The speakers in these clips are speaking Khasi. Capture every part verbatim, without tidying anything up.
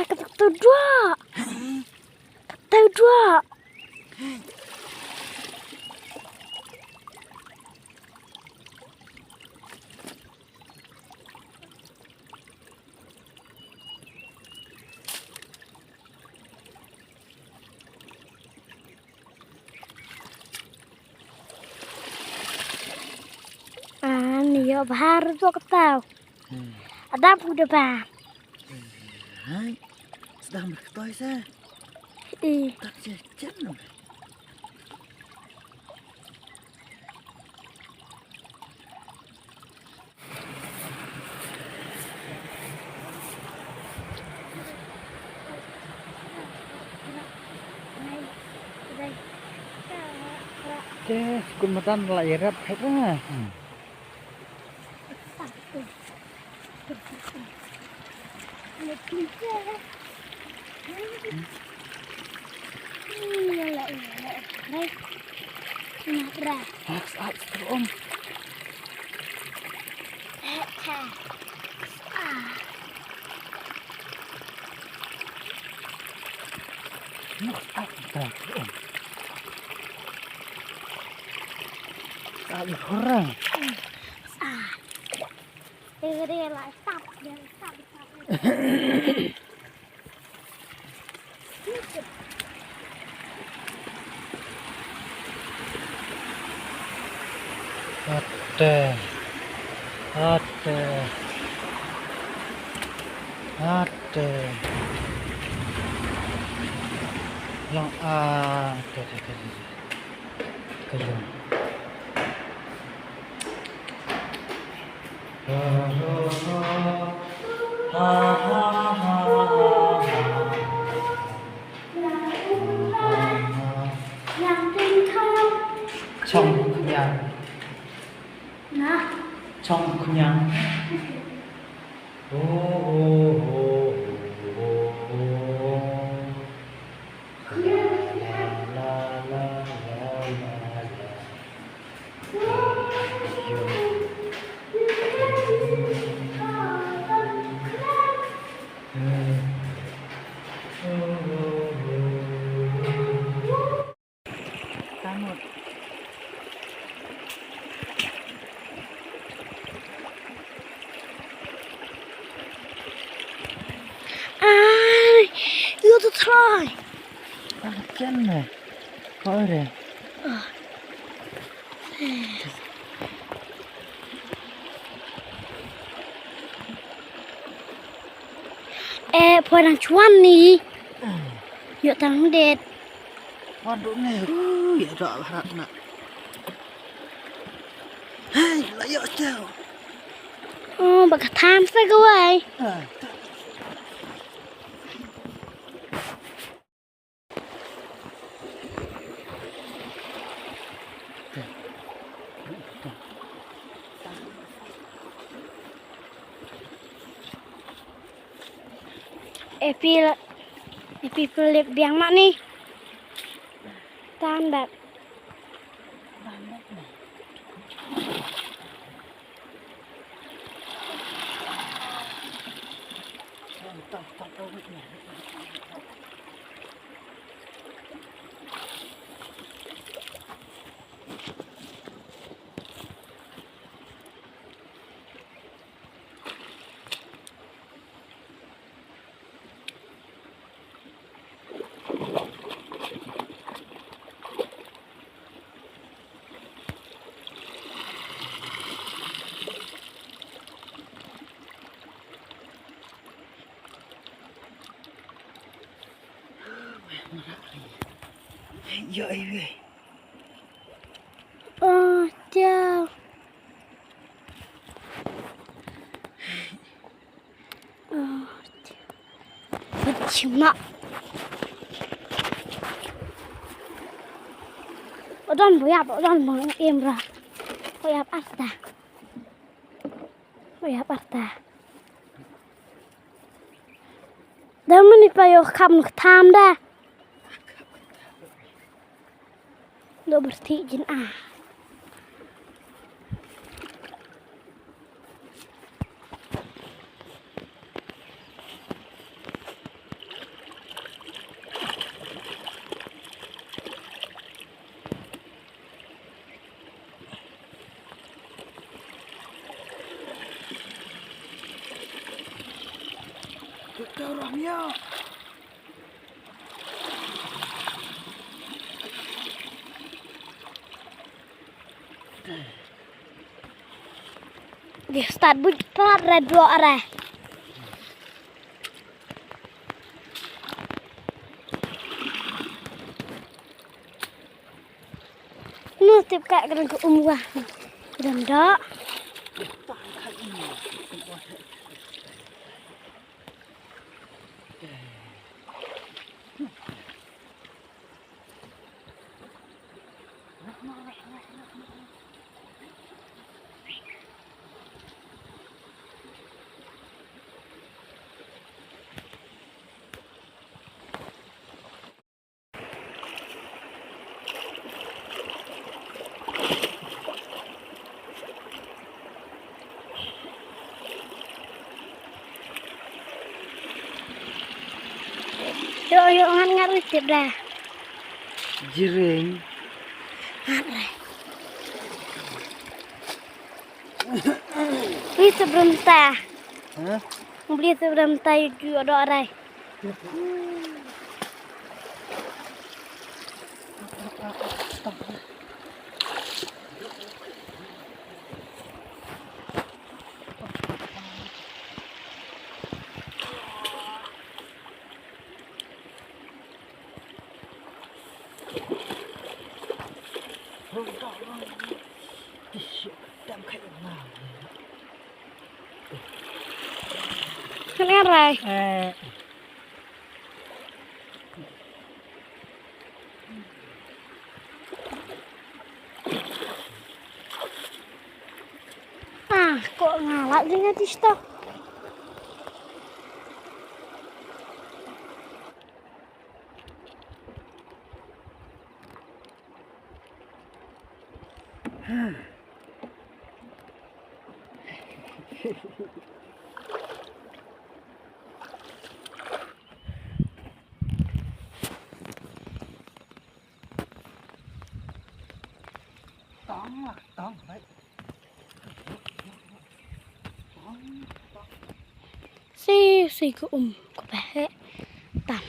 Kata tu dua. Kata dua. Ani yo bahar tu ketau. Hmm. Ada pun depan. Hai. Sedang berketoy sa. Eh. Tak je chen. Te skul matan la irap het na. Hmm. Ate. Ate. Ate. Long, ah, ate, ate, ate, ate. Ka long. Chong khñiang. Chong khñiang. Ai, yo to try. Ah, ken ne. Kore. Eh, poi nang chuan ni. Yo tang det. Pon duk ne. Ui, ya dok harat nak. Hei, la yo chau. Oh, bak tham sa gawai. Ah. Epi la, epi pelik biang mak ni. Tan bak. Yo, eh, eh. Oh, chao. Chima. Odon boyap, odon boyap imra. Boyap asta. Boyap asta. Dah mani payo kam tham dah. Lo berhenti jin ah. Ka rah mia. Dei stad buit prat re dro are. Nu tip ka kren ka um wa. Dam da. Yo, yo, ngat, ngat, ri tip dah. Jiring. Ngat, ri. Ri sebelum ta. Hah? Beli sebelum ta, yu, yu, ada, ri. Kan erai. Eh. Ah, kok ngalak dengan tista. Tong lah, tong, baik. Tong, tong. Si, si ka um, ka ba heh tam.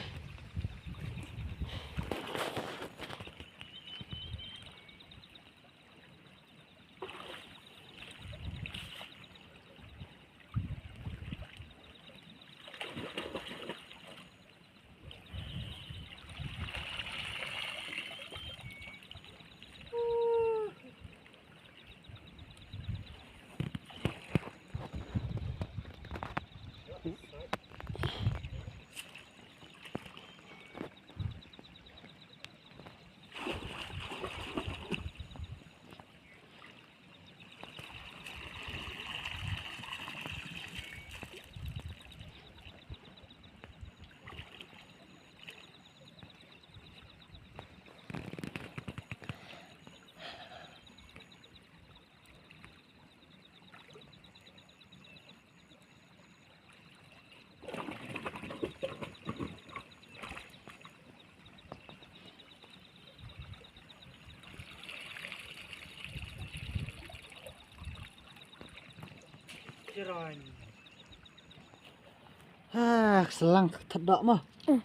Ha, ka slang ka thot doh mo. Hmm.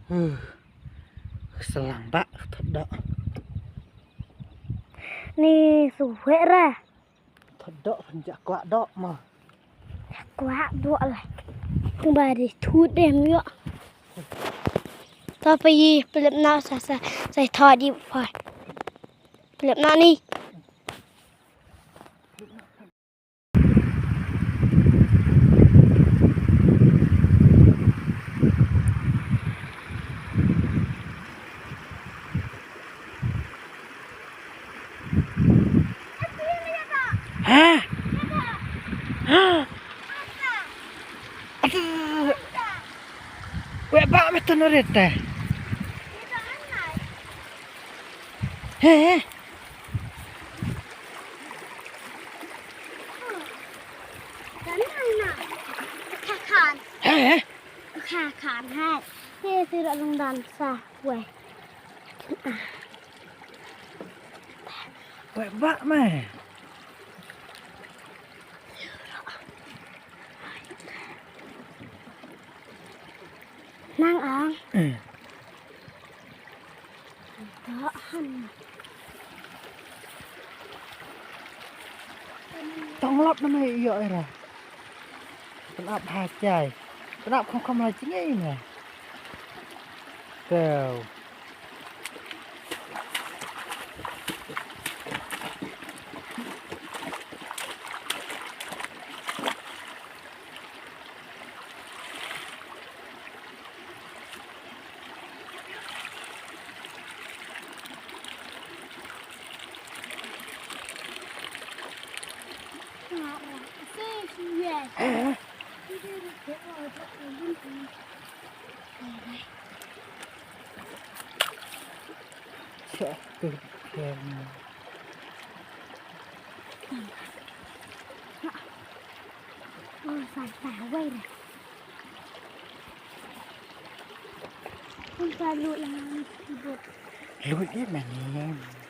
Huh. Ka slang ba ka thot doh. Ni suwe ra. Thot doh pynjah kwah doh mo. Kwah doh la. Kumba di thut dem yo. Ta pa yi pelip na sa sa sa thot di pa. Pelip na ni. Ha? Ha? Atu. Weh ba me tu nurit te. He. He. Kha khan ha. He, sira lungdan sa wei. Wei ba mai. Nang ang. Tang lap na mai ïa era. Tang ap ha jai. Tang ap kham kham la jingei na. Tau. Lut ïa mane.